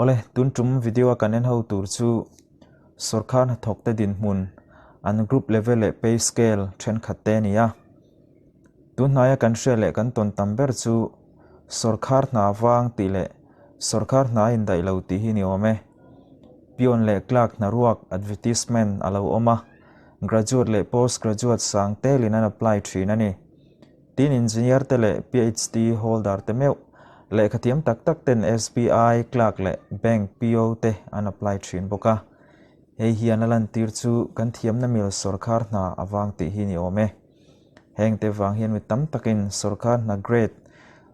Awle, tun tum video a kan en ho tur chu sawrkar hnathawk te dinhmun an group level leh pay scale thenkhat te a ni a. Tun hnaia kan hriat leh kan tawn tam ber chu sawrkar hna vang tih leh sawrkar hna a indaih lo tih hi ni awm e. Peon leh clerk hnaruak advertisement a lo awm a, graduate leh post graduate sang telin an apply thin a ni. Tin engineer te leh PhD holder te meuh, lehkhathiam tak tak ten SBI clerk leh bank PO te an apply thin bawk a. Hei hian a lantir chu kan thiamna mil sawrkar hna avang tih hi ni awm e. Heng te vang hian mi tam takin sawrkar hna grade,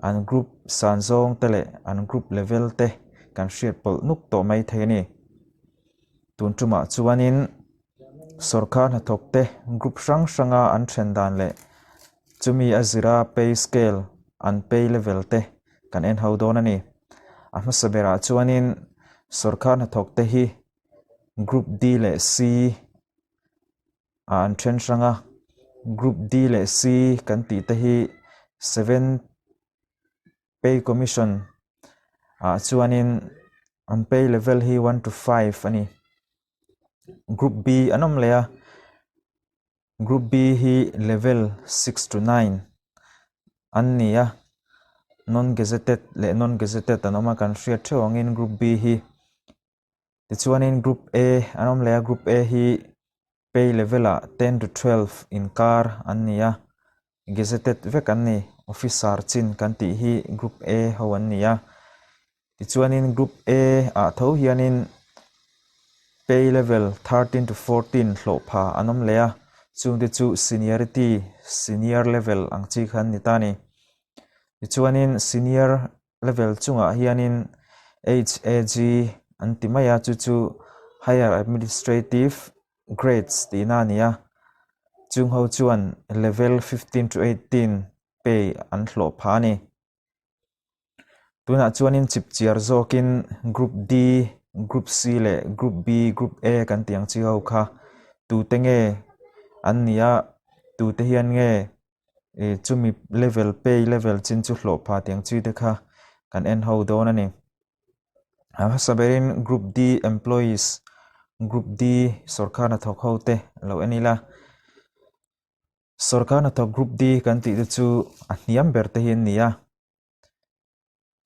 an group san zawng te leh an group level te kan hriat pawlh nuk tawh mai thei a ni. Tun tumah chuanin sawrkar hnathawk te group hrang hranga an then dan leh chumi a zira pay scale an pay level te kan en ho dawn a ni. A hmasa berah chuanin sawrkar hnathawk te hi group D leh C ah an then hrang a, group D leh C kan tih te hi seven Pay Commission ah chuanin an pay level hi one to five a ni. Group B an awm leh a, Group B hi level six to nine an ni a, non gazetted leh non gazetted an awm a kan hriat theuh angin Group B hi. Tichuanin Group A an awm leh a, Group A hi pay level ah ten to 12 inkar an ni a, gazetted vek an ni, officer chin kan tih hi Group A ho an ni a. Tichuanin Group A ah tho hianin pay level 13 to 14 hlawh pha an awm leh a, chungte chu seniority, senior level ang chi kha an ni ta a ni. Tichuanin senior level chungah hianin HAG an ti mai a, chu chu Higher Administrative Grades tihna a ni a, chung ho chuan level 15 to 18 pay an hlawh phah a ni. Tunah chuanin chip chiar zawkin Group D, Group C leh Group B, Group A kan tih ang chi ho kha tute nge an nih a, tute hian nge ih chumi level pay level chin chu hlawh pha tih ang chi te kha kan en ho dawn a ni. A hmasa berin Group D employees Group D sawrkar hnathawk ho te lo en ila. Sawrkar hnathawk Group D kan tih te chu a hniam ber te hi an ni a.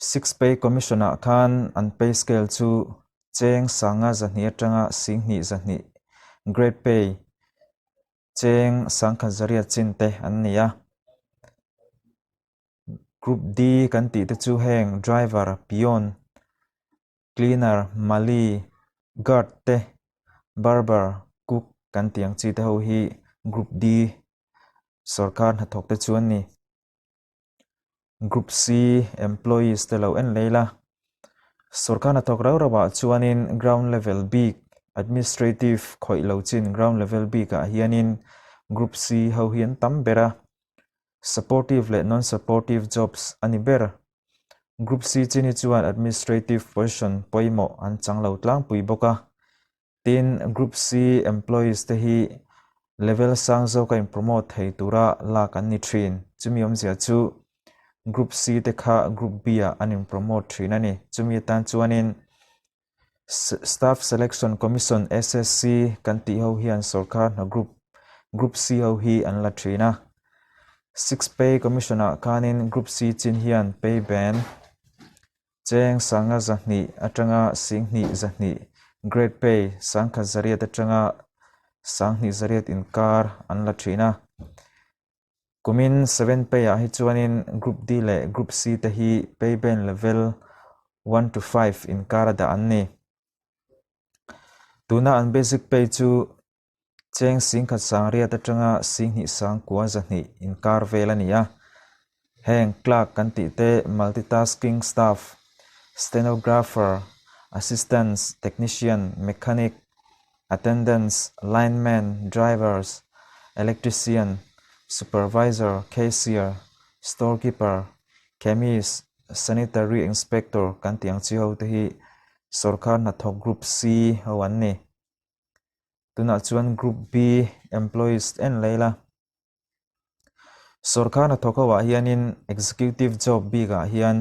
Six Pay Commission ah khan an pay scale chu cheng sanga zahnih atanga singhnih zahnih grade pay cheng sangkhat zariat chin te an ni a. Group D kan tih te chu heng driver, peon, cleaner, mali, guard te, barber, cook kan tih ang chi te ho hi Group D sawrkar hnathawk te chu an ni. Group C employees te lo en lei la. Sawrkar hnathawk rau rauah chuanin ground level bik administrative khawih lo chin ground level bikah hianin Group C ho hi an tam ber a. Supportive leh non-supportive jobs a ni ber. Group C chin hi chuan administrative position pawimawh an chang lo tlangpui bawk a. Tin, Group C employees te hi level sang zawka in promote thei tura lak an ni thin. Chumi awmzia chu Group C te kha Group B ah an in promote thin a ni. Chumi atan chuanin Staff Selection Commission, SSC, kan tih ho hian sawrkar hna group Group C ho hi an la thin a. Sixth Pay Commission ah khanin Group C chin hian pay band Cheng sanga zahnih atanga singhnih zahnih grade pay sangkhat zariat atanga sanghnih zariat inkar an la thin a. Kumin seven pay ah hi chuanin group D leh group C te hi pay band level 1 to 5 inkar a dah an ni. Tuna an basic pay chu cheng singkhat sangriat atanga singhnih sangkua zahnih inkar vel a ni a. Heng clerk kan tih te multitasking staff, stenographer, assistants, technician, mechanic, attendants, lineman, drivers, electrician, supervisor, cashier, storekeeper, chemist, sanitary inspector kan tih ang chi ho te hi sawrkar hnathawk group C ho an ni. Tunah chuan group B employees en leh ila. Sawrkar hnathawk ho ah hianin executive job bikah hian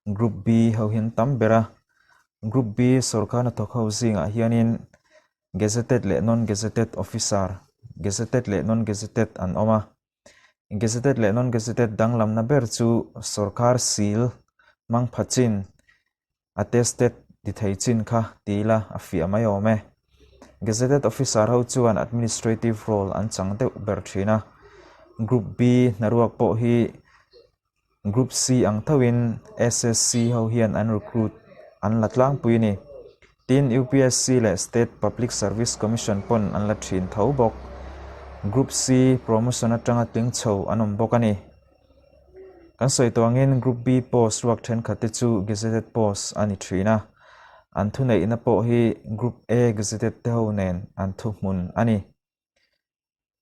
group B ho hi an tam ber a. Group B sorkar hnathawk ho zingah hianin Gazetted leh Non-Gazetted Officer, Gazetted leh Non-Gazetted an awm a. Gazetted leh Non-Gazetted danglamna ber chu sorkar sil hmang pha chin, attested ti thei chin kha ti ila a fiah mai awm e. Gazetted Officer ho chuan administrative role an chang deuh ber thin a. Group B hnaruak pawh hi Group C ang thoin SSC ho hian an recruit an la tlangpui a ni. Tin, UPSC leh State Public Service Commission pawn an la thin tho bawk. Group C promotion atanga tling chho an awm bawk a ni. Kan sawi tawh angin Group B post ruak thenkhat te chu gazetted post a ni thin a, an thuneihna pawh hi Group A gazetted te ho nen an thuhmun a ni.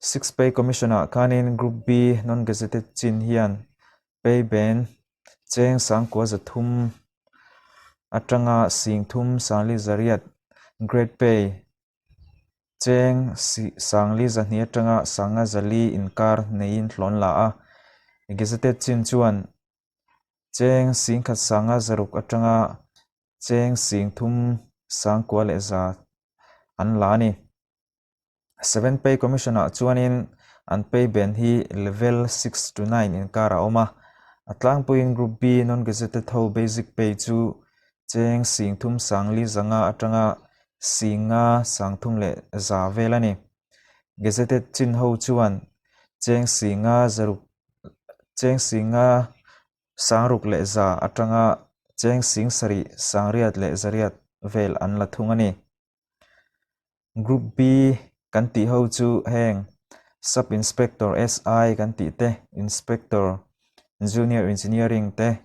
Sixth Pay Commission-ah khanin Group B non-gazetted chin hian pay band cheng sangkua 300 atanga 3,000 sangli 800, Grade Pay cheng 2,200 atanga 5,400 inkar neiin hlawn la a, gazetted chin chuan cheng 1,500 atanga cheng 3,900 an la a ni. Seventh Pay Commission-ah chuanin an pay band hi level 6 to 9 inkar a awm a. A tlangpuiin Group B non-gazetted ho basic pay chu cheng 34,500 atanga 5,300 vel a ni. Gazetted chin ho chuan cheng 5,600 cheng 5,600 atanga cheng 7,800 vel an la thung a ni. Group B kan tih ho chu heng Sub Inspector SI kan tih te, Inspector Junior Engineering te,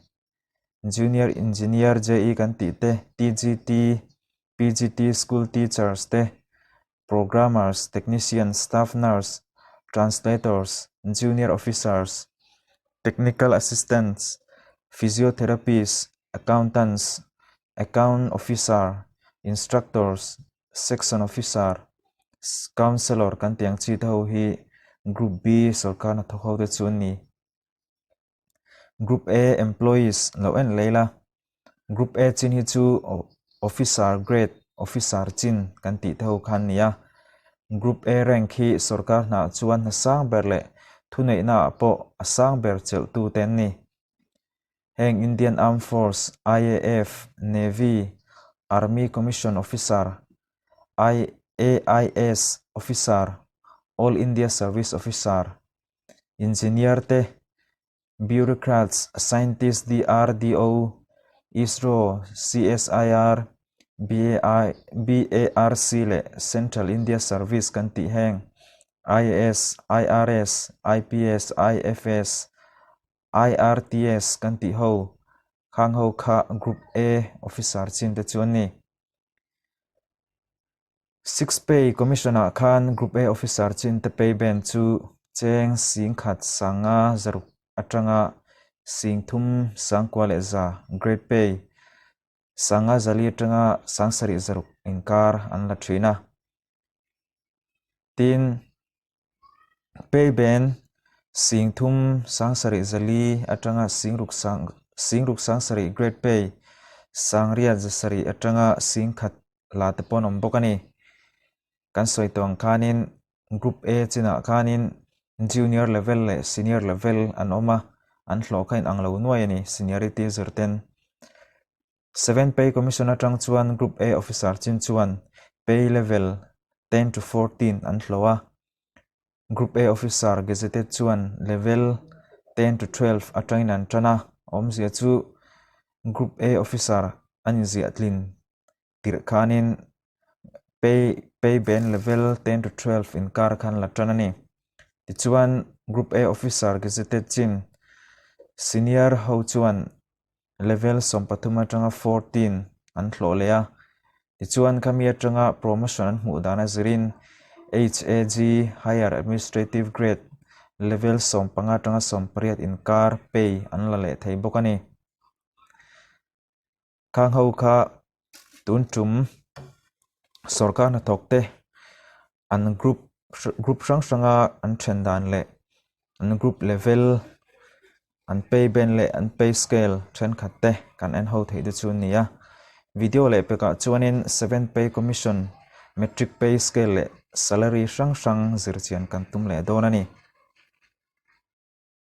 Junior Engineer JE kan tih te, TGT, PGT School Teachers te, Programmers, Technician, Staff Nurse, Translators, Junior Officers, Technical Assistants, Physiotherapists, Accountants, Account Officer, Instructors, Section Officer, Counsellor kan tih ang chi te ho hi Group B sorkar hnathawk ho te chu an ni. Group A Employees lo en leh ila, Group A chin hi chu Officer Grade, Officer chin kan tih te ho kha an ni a. Group A rank hi sorkar hnaah chuan hna sang ber leh thuneihna ah pawh a sang ber chelh tu te an ni. Heng Indian Armed Force, IAF, Navy, Army Commission Officer, IAIS Officer, All India Service Officer, Engineer te, Bureaucrats, Scientist DRDO, ISRO, CSIR, BAI, BARC leh Central India Service kan tih heng IAS, IRS, IPS, IFS, IRTS kan tih ho khang ho kha Group A officer chin te chu an ni. Sixth Pay Commission ah khan Group A officer chin te pay band chu cheng 15,500 atanga 3,900 grade pay 5,400 atanga 7,600 inkar an la thin a. Tin, Pay band 37,400 atanga 67,000 grade pay 8,700 atanga 1,000 la te pawh an awm bawk a ni. Kan sawi tawh ang khanin Group A chinah khanin Junior level leh Senior level an awm a, an hlawh kha inang lo nuai a ni seniority zir ten. Seventh Pay Commission atang chuan Group A officer chin chuan pay level 10 to 14 an hlawh a, Group A officer gazetted chuan level 10 to 12 atangin an tan a, awmzia chu Group A officer an inziah tlin tirh khanin pay pay band level 10 to 12 inkar khan la tan a ni. Tichuan Group A officer gazetted chin senior ho chuan level 13 atanga 14 an hlawh leh a. Tichuan khami atanga promotion an hmuh dan a zirin HAG Higher Administrative Grade level 15 atanga 18 inkar pay an la leh thei bawk a ni. Khang ho kha tun tum sorkar hnathawk te an group group hrang hranga an then dan leh an group level an pay band leh an pay scale thenkhat te kan en ho theih te chu a ni a. Video leh pekah chuanin Seventh Pay Commission, Metric Pay Scale leh Salary hrang hrang zirchian kan tum leh dawn a ni.